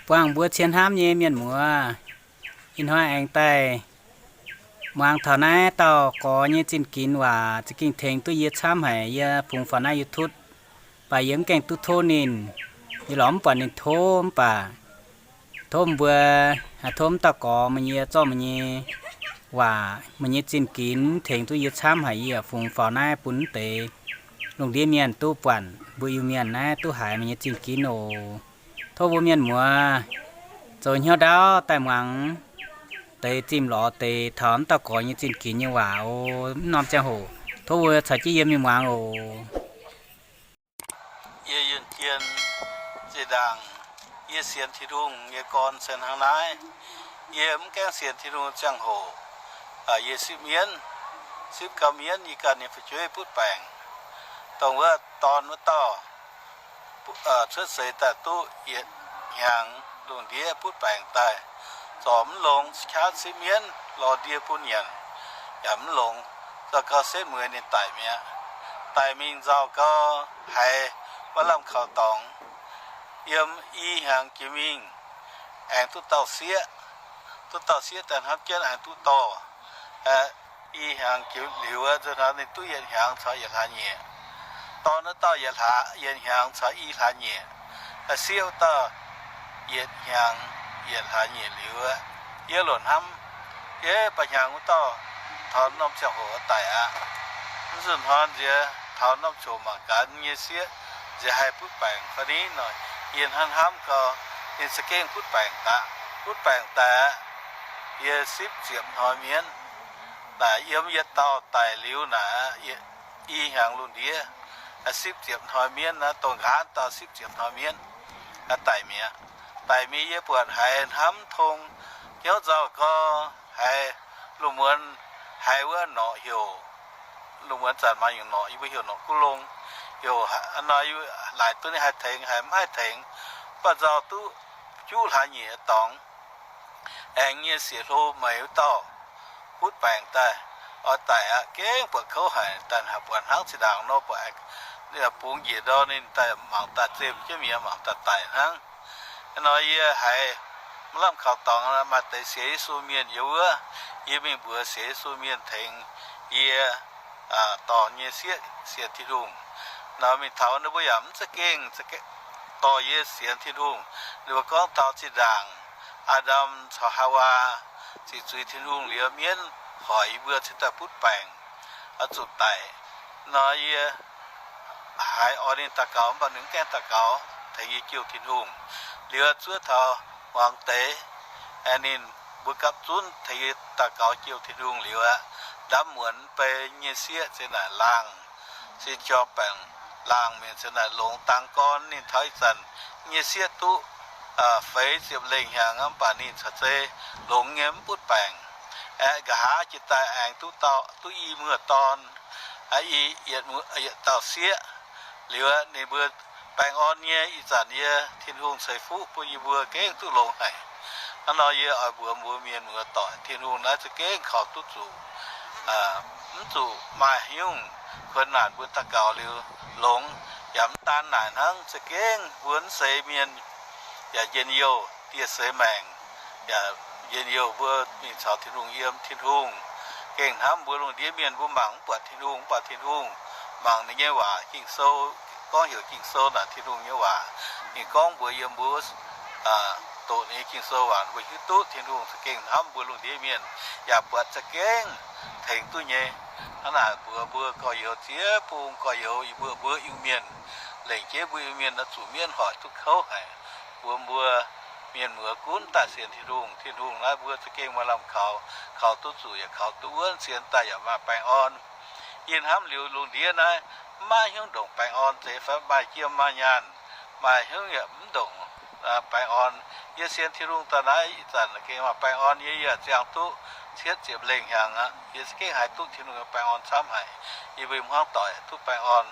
Buangh mbuo cien hnamv nyei mienh muoz, ih hnoi aengx daaih muangx taux naaiv dauh gorx nyei zinh ginx waac za'gengh tengx duqv yie camv haic. Yie fungx faaux naaiv YouTube, mv baac yie mv gaengh duqv tov ninh. Yie lorz mv buatc ninh tov, mv baac tov mbuo, tov mv dauh gorx meih nyei zorqv meih nyei waac, meih nyei zinh ginx tengx duqv yie camv haic. Yie yaac fungx faaux naaiv bun mv deix lungh ndiev mienh duqv buatc, mbuo Iu-Mienh naaiv duqv haiz meih nyei zinh ginx oc. Tov mbuo mienh muoz zoux hnyouv ndaauv daaih muangx deix zimh lorz deix taux mv dauh gorx nyei zinh ginx nyei waac oc. Mv norm ziangh hoc tov mbuo caux jienv yie mingh muangx oc. Yie Yunh Jien, zinh ndaangc yie sienx Tin-Hungh nyei gorn se hnangv naaiv. Yie mv gaengh sienx Tin-Hungh ziangh hoc, yie sipv mienv, sipv gau mienv, yie ganh nyei fu'jueiv butv baengc. Dongh wuov dorn wuov dauh cuotv seix daaih duqv yietc hnyangx lungh ndiev butv baengc daaih, zorc mv longx, qaqv sipv mienv lorz ndie bun nyanc yaac mv longx. Nzauh gau setv mueiz ninh daic mi'aqv. Daic mingh nzauh gau, haiz maaih lamh kaux dorngx, yiem i hnyangx jiex mingh aengx duqv dauh sieqv. Duqv dauh sieqv daaih hnamv jienv aengx duqv dorh. I hnyangx jiex liuz, nzunc hnoi ninh duqv yietc hnyangx caux yietc hlaax nyeic. Dorn wuov dauh yietc hlaax, yietc hnyangx caux i hlaax nyeic. Sieqv wuov dauh yietc hnyangx yietc hlaax nyeic liuz, yie loc hnamv, yie ba'hnyangx wuov dauh taux norm ziangh hoc daic aqv. Mv nzunc hnoi nziex taux norm ziouc mangc gaax nyei sieqv nziex haih butv baengc fai ni nor. Yie hnamv hnamv gau, ninh za'gengh butv baengc daaih, butv baengc daaih aqv. Yie sipv ziepc hnoi mienv naaic, yiem yietc dauh daic liuz naaic, i hnyangx lungh ndiev, sipv ziepc hnoi mienv naaiv, dongh nqa'haav dauh sipv ziepc hnoi mienv daic mi'aqv. Daic mingh yie buatc haiz hnamv tong, hnyouv nzauh gau, haiz lungh muonz, haiz wuov norqc heuc, lungh muonz zanc maaih nyungc norqc, yie mbuo heuc norqc guv long, heuc nor, laaic duqv ninh haih tengx haiz mv haih tengx, mv baac nzauh duqv juqv hlaax nyeic dorngx. Aengx nyei sieqv-hlo meih wuov dauh butv baengc daaih, oix daic aqv. Gengh buatc kouv haic, daaih buatc hnangv zinh ndaangc nor, buatc bungx njiec ndor ninh daaih mangc daaih zemh jienv mi'aqv, mangc daaih daic hnangv. Nor yie haiz maaih lamh kaux dorngx, maaih deix sienx Yesu mienh yiem wuov, yie mingh mbuox sienx Yesu mienh tengx yie dorh nyei sieqv sienx Tin-Hungh. Nor mingh taux ninh mbuo yaac mv za'gengh dorh yie sienx Tin-Hungh. Ninh mbuo gorngv taux zinh ndaangc Aa^ndam caux Haawaa ziqc zuiz Tin-Hungh liuz, mienv hoic yie mbuo cingx daaih butv baengc, zuqc daic. Nor yie haiz oix ninh daux gaux, mv baac ninh mv gaengh daux gaux tengx yie jouh Tin-Hungh. Liuz zuov taux muangx deix, ninh mbuo gapv zunv tengx yie daux gaux jouh Tin-Hungh liuz aqv, ndamv muonz bei nyei sieqv se naaic laangh, sin jorm baengc laangh mienh se naaic longx dangx gorn. Ninh taux ih zanc nyei sieqv duqv feix ziepc lengh hnyangx, mv baac ninh caux zei longx nyei, mv butv baengc. Aeqv, nqa'haav jiex daaih aengx duqv i muoz-dorn, i yietc dauh sieqv. Liuz ninh mbuo baengh orn nyei, ih zanc yie Tin-Hungh ceix fuqv bun yie mbuo gengh duqv longx haic. Hnangv nor yie oix mbuox mbuo mienh muoz-doic, Tin-Hungh naaiv za'gengh kaux duqv zuqc, mv zuqc maaih haaix nyungc kuonx naanc mbuo daux gaux liuz longx. Yaac mv daan naaic hnangv, za'gengh mbuo mv seix mienh yaac njien-youh dieh seix maengc, yaac njien-youh mbuo mingh caux Tin-Hungh yiem. Tin-Hungh gengh hnamv mbuo lungh ndiev mienh. Mbuo mangc mv buatc Tin-Hungh, mv baac Tin-Hungh mangc ninh nyei waac, Ging-Sou, gorngv heuc Ging-Sou naaic Tin-Hungh nyei waac. Ninh gorngv mbuox yie mbuo doqc ninh nyei Ging-Sou waac, mbuo hiuv duqv Tin-Hungh za'gengh hnamv mbuo lungh ndiev mienh, yaac buatc za'gengh tengx duqv nyei. Hnangv naaic mbuox mbuo gorx-youz ziex bung gorx-youz, yie mbuo, mbuo Iu-Mienh, lengc jeiv mbuo Iu-Mienh naaiv zuqc mienv hoic duqv kouv haic. Mbuox mbuo mienh muoz gunv daaih sienx Tin-Hungh. Tin-Hungh naaiv mbuo za'gengh maaih lamh kaux, kaux duqv zuqc yaac kaux duqv wuonv, sienx daaih yaac maaih baengh orn. Yie hnamv liuz lungh ndiev naaiv mv maaih haaix nyungc ndongc baengh orn deix fai? Maaih jiem maaih nyaanh, maaih haaix nyungc yaac mv ndongc baengh orn. Yie sienx Tin-Hungh daaih naaiv ih zanc gengh maaih baengh orn. Yie yaac ziangh duqv cietv ziepc lengh hnyangx aqv. Yie za'gengh haiz duqv Tin-Hungh nyei baengh orn camv haic. Yie mbuo mv hmuangv doic duqv baengh orn.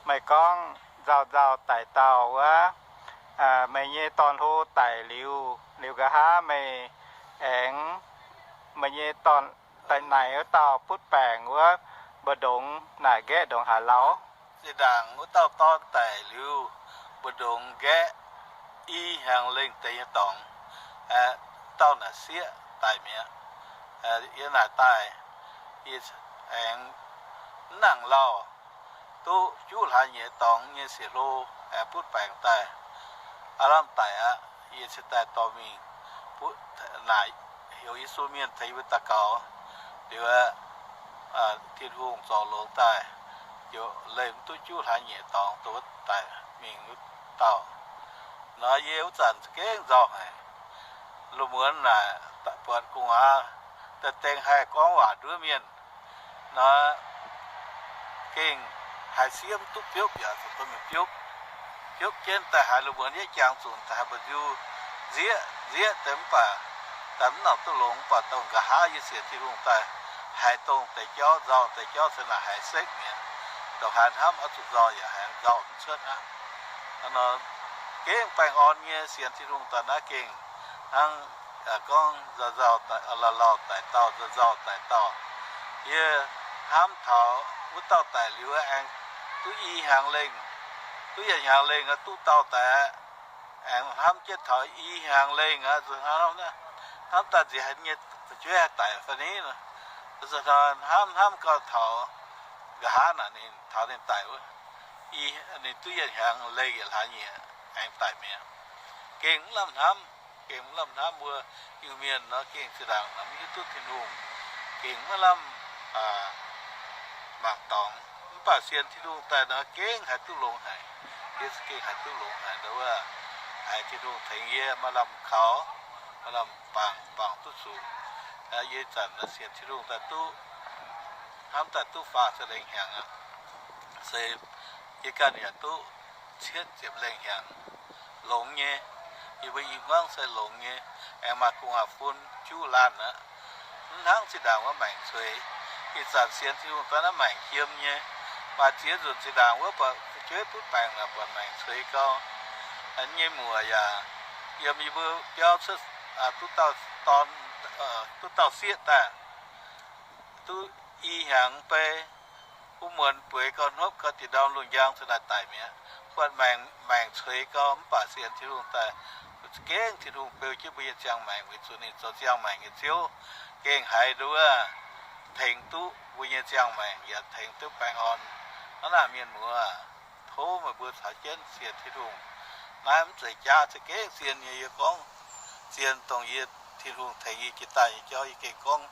Meih gorngv nzauh nzauh daic dauh wuov, meih nyei dorn-hlo daic liuz, liuz nqa'haav meih aengx, meih nyei dorn daic naaic wuov dauh butv baengc wuov, mbu'ndongx naaic nqaeqv ndongc haaix lauh? Zinh ndaangc wuov dauh dorn daic liuz, mbu'ndongx nqaeqv I hnyangx lengh deix nyei dorngx, dauh naaic sieqv daic mi'aqv. Yie naaic daaih, yie aengx mv nangc lauh, duqv juqv hlaax nyeic dorngx nyei sieqv-hlo aengx butv baengc daaih, aav lamh daic aqv. Yie cingx daaih dorh mingh butv naaic, heuc Yesu mienh tengx yie mbuo daux gaux. Liuz aqv, Tin-Hungh zorc longx daaih, liuz leih mv duqv juqv hlaax nyeic dorngx, dongh wuov daic mingh wuov dauh. Nor yie wuov zanc za'gengh nzauh haic. Lungh muonz naaic buatc gu'nguaaz daaih dengh haih gorngv waac nduov mienh nor, gengh haiz sieqv mv duqv biopv yaac zuqc dorh mingh biopv. Biopv jienv daaih haiz lungh muonz yietv jangx zunc daaih haiz mbu'nziu nzieqv nzieqv deix mv baac daaih mv nangc duqv longx, mv baac dongh nqa'haav yie sienx Tin-Hungh daaih, haiz dongh deix jauv nzauh, deix jauv se naaic haiz sekv mi'aqv. Ndongc haaix hnamv oix zuqc nzauh yaac haiz nzauh mv cuotv aqv. Nor gengh baengh orn nyei sienx Tin-Hungh daaih naaiv gengh hnangv gorngv nzauh nzauh daic, lauh lauh daic dauh, nzauh nzauh daic dauh. Yie hnamv taux wuov dauh daic liuz aengx duqv i hnyangx lengh, duqv yietc hnyangx lengh aqv, duqv dauh daic aqv. Aengx hnamv jienv taux i hnyangx lengh aqv, hnamv daaih nziex haaix nyei fu'jueiv haih daic fai ni. Hnamv hnamv gau taux nqa'haav naaic ninh taux ninh daic wuov, i, ninh duqv yietc hnyangx lengh yietc hlaax nyieqc aengx daic mi'aqv. Gengh mv lamh hnamv, gengh mv lamh hnamv. Mbuo Iu-Mienh nor gengh zinh ndaangc mv hiuv duqv Tin-Hungh, gengh maiv lamh mangc dorngx. Mv baac sienx Tin-Hungh daaih nor gengh haiz duqv longx haic. Yie gengh haiz duqv longx haic, wuov, haiz Tin-Hungh tengx yie maaih lamh kaux, maaih lamh bangc, bangc duqv zuqc. Yie zanc sienx Tin-Hungh daaih duqv, hnamv daaih duqv faah ziepc lengh hnyangx aqv. Se yie ganh yaac duqv cietv ziepc lengh hnyangx. Longx nyei. Yie mbuo i hmuangv se longx nyei. Aengx maaih gu'nguaaz-fun juqv laanh aqv. Mv hnangv zinh ndaangc wuov maengc cueix. Ih zanc sienx Tin-Hungh daaih naaiv maengc jiem nyei. Maaih ziex nzunc zinh ndaangc wuov buatc fu'jueiv butv baengc naaic buatc maengc cueix gau. Nyei muoc yaac yiem yie mbuo biauv cuotv, duqv dauh dorn, duqv dauh sieqv daaih, duqv i hnyangx bei, wuov muonz bueix gau, hnopv gau, dinh ndorm lungh njang za'naaic daic mi'aqv. Buatc maengc, maengc cueix gau, mv baac sienx Tin-Hungh daaih, gengh Tin-Hungh beu jienv mbuo nyei ziangh maengc weic zuqc ninh zoux ziangh maengc nyei Ziouv. Gengh haiz nduov, tengx duqv mbuo nyei ziangh maengc yaac tengx duqv baengh orn. Hnangv naaic mienh muoz, tov meih mbuo caux jienv sienx Tin-Hungh. Naaiv mv zeiz jaav, za'gengh zien nyei. Yie gorngv zien dongh yie, Tin-Hungh tengx yie jiex daaih nyei jauv, yie gengh gorngv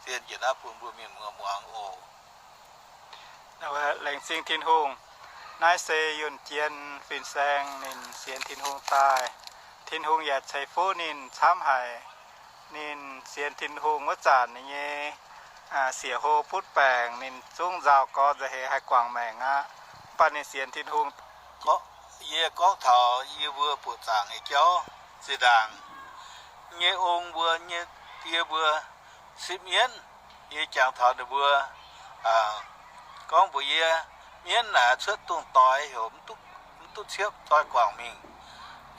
zien njiec naaiv bun mbuo mienh muoz muangx oc. Laengz zingh Tin-Hungh. Naaiv se Yunh Jien fin-saeng ninh sienx Tin-Hungh daaih. Tin-Hungh yaac ceix fuqv ninh camv haic. Ninh sienx Tin-Hungh wuov zanc ninh nyei sieqv-hlo butv baengc, ninh zungv nzauh gorx nzauh heix haih guangc maengc aqv. Mv baac ninh sienx Tin-Hungh. Yie gorngv taux yie mbuo buoqc zaangc nyei jauv zinh ndaangc, nyei ong mbuo nyei die mbuo sipv mienv. Yie jangx taux ninh mbuo gorngv mbuox yie, mienv naaic cuotv dungz doix heuc mv duqv ciepv doix guangc mingh.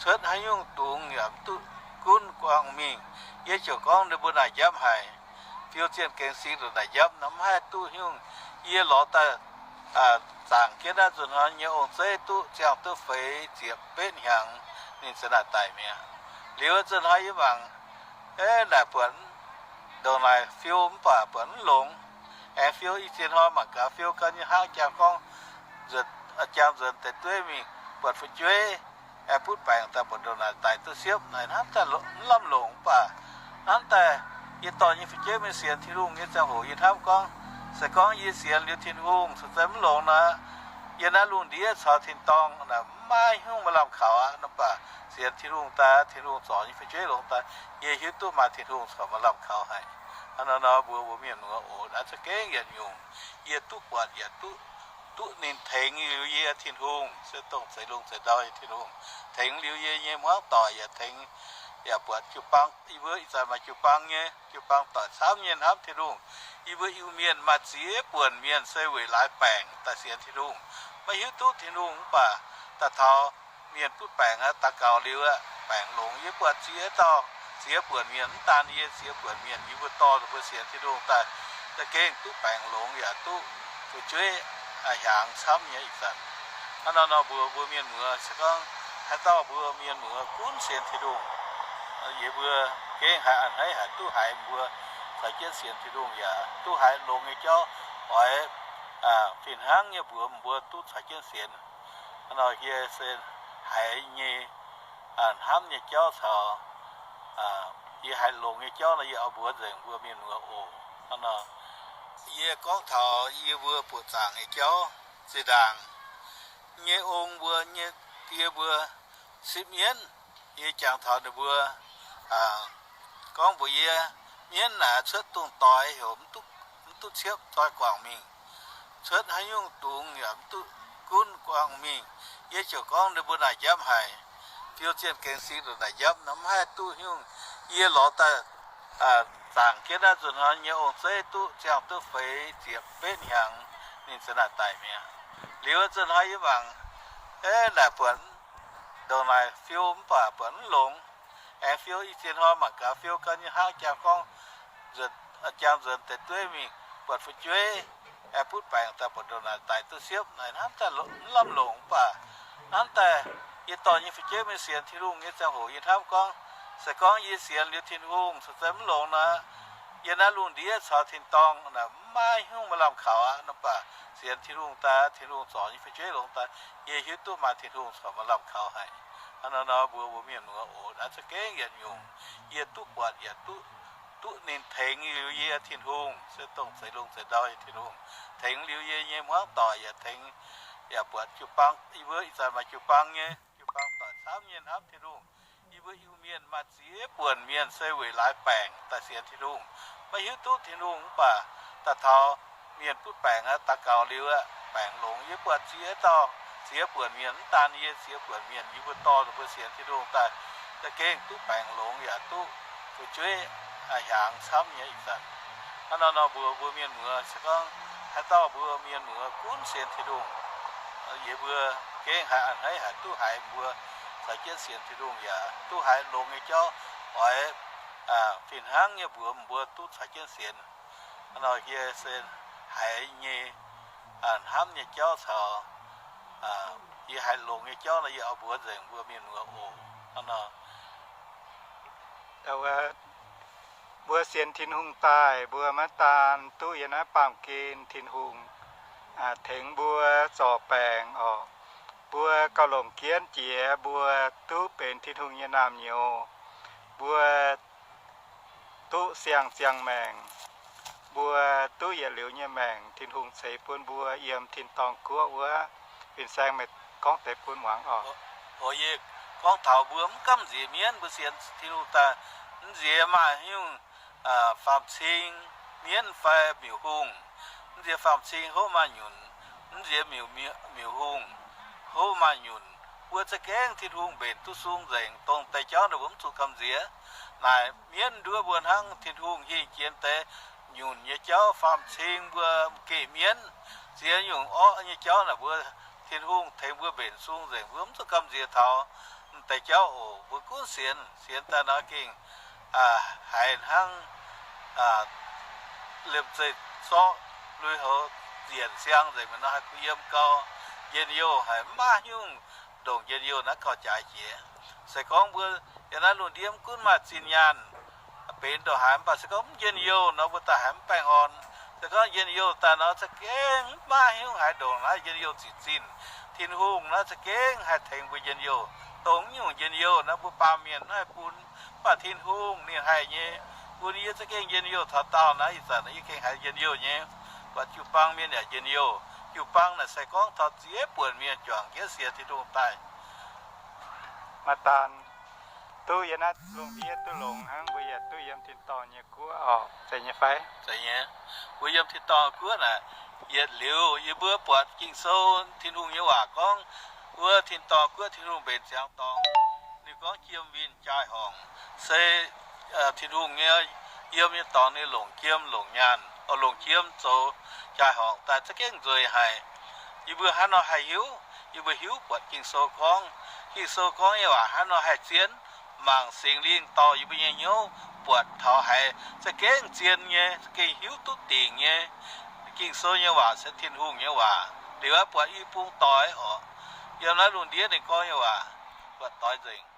Cuotv haaix nyungc dungz yaac mv duqv gunv guangc mingh. Yie ziouc gorngv ninh mbuo naaic njapv haic, fiou zienh gengx singx nduqc naaic njapv nor mv haih duqv nyungc. Yie lorz daaih zaangc jienv naaiv nzunc hnoi nyei ong-zeiv duqv ziangh duqv feix ziepc betv hnyangx, ninh za'naaic daic mi'aqv. Liuz nzunc hnoi yie mangc, naaic buatc ndongc naaic fiou mv baac buatc mv longx. Aengx fiou i ziex hnoi mangc gaax fiou gau nyei hnangv, jangx gorngv, jangx nzuonx deix dueiv mingh buatc fu'jueiv aengx butv baengc daaih, buatc ndongc naaic daic duqv siepv naaic, hnamv daaih mv lamh longc mv baac hnamv daaih yie dorh nyei fu'jueiv mingh sienx Tin-Hungh nyei ziangh hoc yie hnamv gorngv, se gorngv yie sienx liuz Tin-Hungh corc zeiz mv longx nor, yie naaiv lungh ndiev caux tin-dorngh naaic mv maaih hnyouv maaih lamh kaux aqv. Mv baac sienx Tin-Hungh daaih, Tin-Hungh zorc nyei fu'jueiv longx daaih, yie hiuv duqv maaih Tin-Hungh corc maaih lamh kaux haic. Hnangv naaiv nor mbuo, mbuo mienh muoz oc, naaiv za'gengh yietc nyungc yie duqv buatc yaac duqv, duqv ninh tengx liuz yie. Tin-Hungh se dongh zeix lungh zeix ndau nyei Tin-Hungh, tengx liuz yie nyei hmuangv doic yaac tengx, yaac buatc jiu-baang, yie mbuo ih zanc maaih jiu-baang nyei, jiu-baang doic camv nyei hnamv Tin-Hungh. Yie mbuo Iu-Mienh maaih ziex buonc mienh se weic laaix baengc daaih sienx Tin-Hungh, maiv hiuv duqv Tin-Hungh mv baac daaih taux mienh butv baengc aqv, daux gaux liuz aqv, baengc longx. Yie buatc ziex dauh, ziex buonc mienh, mv daan yie, ziex buonc mienh yie mbuo dorh ninh mbuo sienx Tin-Hungh daaih, za'gengh duqv baengc longx yaac duqv fu'jueiv hiaangx camv nyei ih zanc. Hnangv naaiv nor mbuo, mbuo mienh muoz se gorngv Haaix dauh mbuo mienh muoz gunv sienx Tin-Hungh, yie mbuo gengh haiz a'hneiv haic, duqv haiz mbuo caux jienv sienx Tin-Hungh yaac duqv haiz longx nyei jauv, oix fih hnangv nyei mbuox mbuo duqv caux jienv sienx. Hnangv nor yie se haiz nyei hnamv nyei jauv caux yie haiz longx nyei jauv nor, yie oix mbuox nzengc mbuo mienh muoz oc. Hnangv nor, yie gorngv taux yie mbuo buoqc zaangc nyei jauv. Zinh ndaangc nyei ong mbuo nyei die mbuo sipv mienv, yie jangx taux ninh mbuo gorngv mbuox yie, mienv naaic cuotv dungh doix heuc mv duqv ciepv doix guangc mingh. Cuotv haaix nyungc dungz yaac mv duqv gunv guangc mingh. Yie ziouc gorngv ninh mbuo naaic njapv haic, fiou zienh gengx singx nduqc naaic njapv nor mv haih duqv nyungc. Yie lorz daaih zaangc jienv naaiv nzunc hnoi nyei ong-zeiv duqv ziangh duqv feix ziepc betv hnyangx, ninh za'naaic daic mi'aqv. Liuz nzunc hnoi yie mangc, naaic buatc ndongc naaic fiou mv baac buatc mv longx. Aengx fiou i ziex hnoi mangc gaax fiou gau nyei hnangv, jangx gorngv, jangx nzuonx deix dueiv mingh buatc fu'jueiv, aengx butv baengc daaih buatc ndongc naaic daic duqv siepv naaic, hnamv daaih mv lamh longc mv baac hnamv daaih yie dorh nyei fu'jueiv mingh sienx Tin-Hungh nyei ziangh hoc yie hnamv gorngv, se gorngv yie sienx liuz Tin-Hungh caux mv longx nor, yie naaiv lungh ndiev caux tin-dorngh naaic mv maaih hnyouv maaih lamh kaux aqv. Mv baac sienx Tin-Hungh daaih, Tin-Hungh zorc nyei fu'jueiv longx daaih, yie hiuv duqv maaih Tin-Hungh caux maaih lamh kaux haic. Hnangv nor nor mbuo, mbuo mienh muoz oc, naaiv za'gengh yietc nyungc yie duqv buatc yaac duqv, duqv ninh tengx liuz yie Tin-Hungh, se dongh zeix lungh zeix ndau nyei Tin-Hungh, tengx liuz yie nyei hmuangv doic yaac tengx, yaac buatc jiu-baang, yie mbuo ih zanc maaih jiu-baang nyei, jiu-baang doic camv nyei hnamv Tin-Hungh. Yie mbuo Iu-Mienh maaih ziex buonc mienh se weic laaix baengc daaih sienx Tin-Hungh, maiv hiuv duqv Tin-Hungh mv baac daaih taux mienh butv baengc aqv, daux gaux liuz aqv, baengc longx. Yie buatc ziex dauh, ziex buonc mienh, mv daan yie, ziex buonc mienh yie mbuo dorh ninh mbuo sienx Tin-Hungh daaih, za'gengh duqv baengc longx yaac duqv fu'jueiv hiaangx camv nyei ih zanc. Hnangv nor nor mbuo, mbuo mienh muoz se gorngv haaix dauh mbuo mienh muoz gunv sienx Tin-Hungh, yie mbuo gengh haiz a'hneiv haic, duqv haiz mbuo caux jienv sienx Tin-Hungh yaac duqv haiz longx nyei jauv, oix fih hnangv nyei mbuox mbuo duqv caux jienv sienx. Hnangv nor yie se haiz nyei hnamv nyei jauv caux yie haiz longx nyei jauv nor, yie oix mbuox nzengc mbuo mienh muoz oc. Hnangv nor, mbuo sienx Tin-Hungh daaih, mbuo maiv daan duqv yiem naaiv baamh gen Tin-Hungh tengx mbuo zorc baengc oc. Mbuo gauh longc jienv jiex, mbuo duqv benx Tin-Hungh nyei naamh nyouz. Mbuo duqv siang-ziangh maengc, mbuo duqv yietc liuz nyei maengc Tin-Hungh ceix bun mbuo yiem tin-dorngh guoqv wuov. Fin-saeng, meih gorngv deix bun muangx oc. Oc, yie gorngv taux mbuo mv gamh nziex mienv, mbuo sienx Tin-Hungh daaih, mv nziex maaih haaix nyungc faam-cing mienv fai miuc-hungh, mv nziex faam-cing hopv maaih nyunc, mv nziex miuc, miuc-hungh hopv maaih nyunc, mbuo za'gengh Tin-Hungh mbenc duqv sung nzengc. Dongh deix jauv naaic mbuo mv zuqc gamh nziex. Naaic mienv nduov mbuo hnangv Tin-Hungh hingh jiex deix nyunc nyei jauv, faam-cing mbuo m'geh mienv, ziex nyungc orqv nyei jauv naaic mbuo, Tin-Hungh tengx mbuo mbenc sung nzengc, mbuo mv zuqc gamh nziex taux deix jauv oc. Mbuo gunv sienx, sienx daaih nor gengh haiz hnangv liemh zeih zorqv lui-houx nzienc siang nzengc, meih nor haih kuh yiem gau. Njien-youh haic, mv maaih haaix nyungc ndongc njien-youh naaiv gauh jaaix jiex. Se gorngv mbuo yiem naaiv lungh ndiev mv gunv maaih zinh nyaanh benx ndongc haaix, mv baac se gorngv mv njien-youh nor, mbuo daaih haiz mv baengh orn. Se gorngv njien-youh daaih nor, za'gengh mv maaih haaix nyungc haaix ndongc naaiv njien-youh ziqc zinh. Tin-Hungh naaiv za'gengh haih tengx mbuo njien-youh. Dongh mv nyungc njien-youh naaiv mbuo baamh mienh mv haih bun, mv baac Tin-Hungh ninh haih nyei, bun yie za'gengh njien-youh taux daauh naaiv. Ih zanc yie gengh haiz njien-youh nyei. Buatc jiu-baang mienh yaac njien-youh. Jiu-baang naaic se gorngv taux ziex buonc mienh juangc jienv sienx Tin-Hungh daaih. Maaih daan duqv yiem naaiv lungh ndiev duqv longx hnangv, mbuo yaac duqv yiem tin-dorngh nyei guoqv oc. Zeiz nyei fai? Zeiz nyei. Mbuo yiem tin-dorngh guoqv naaic, yietc liuz yie mbuo buatc Ging-Sou, Tin-Hungh nyei waac gorngv, wuov tin-dorngh guoqv Tin-Hungh mbenc ziangx dorngx. Ninh gorngv jiem winh jaa-horngc se Tin-Hungh nyei, yiem nyei dorngx ninh longc jiem longc nyaanh, longc jiem zoux jaa-horngc daaih za'gengh nzueic haic. Yie mbuo hnangv nor haih hiuv? Yie mbuo hiuv buatc Ging-Sou gorngv. Ging-Sou gorngv nyei waac hnangv nor haih zien. Mangc Singx Lingh dorh yie mbuo nyei hnyouv buatc taux haiz za'gengh zien nyei, za'gengh hiuv duqv dingc nyei. Ging-Sou nyei waac se Tin-Hungh nyei waac. Liuz aqv, buatc i bung doix oc, yiem naaiv lungh ndiev ninh gorngv nyei waac, buatc doix nzengc.